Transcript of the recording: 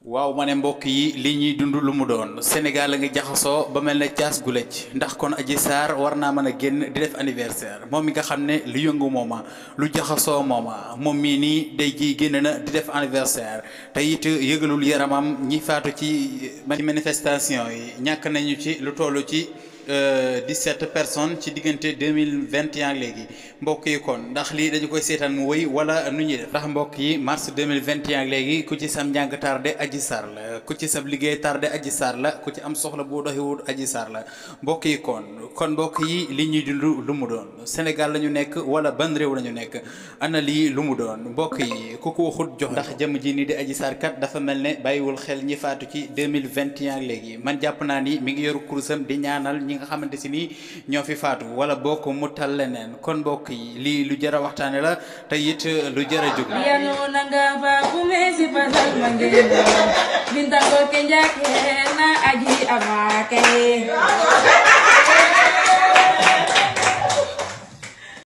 waaw ma ne mbokk yi li ñuy dund lu mu doon Sénégal la ngi jaxasoo ba mel ne caas gu lëj ndax kon Adji Sarr war naa mën a génn di def anniversaire moom mi nga xam ne lu yëngu mooma lu jaxasoo mooma moom mii nii day ji génn na di def anniversaire te it yëgalul yaramam ñi faatu ci manifestation yi ñàkk nañu ci lu toll ci 17 personnes ci diggante 2021 léegi mbokk yi kon ndax lii dañu koy seetaan mu wëy wala nu ñuy def ndax mbokk yi mars 2021 léegi ku ci sam njàng tardé Adji Sarr la ku ci sab liggéey tardé Adji Sarr la ku ci am soxla boo doxiwut Adji Sarr la mbokk yi kon mbokk yi li ñuy dund lu mu doon Sénégal la ñu nekk wala ban réew la ñu nekk ana lii lu mu doon mbokk yi ku ko waxut jox ndax jëm ji nii di Adji Sarr kat dafa mel ne bàyyiwul xel ñi faatu ci 2021 léegi man jàpp naa ni mi ngi yoru kurusam di ñaanal ñi nga xamante si ni ñoo fi faatu wala bokk mu tal leneen kon mbokk yi lii lu jar a waxtaane la te it lu jar a jóg bintango kenjake na aji amake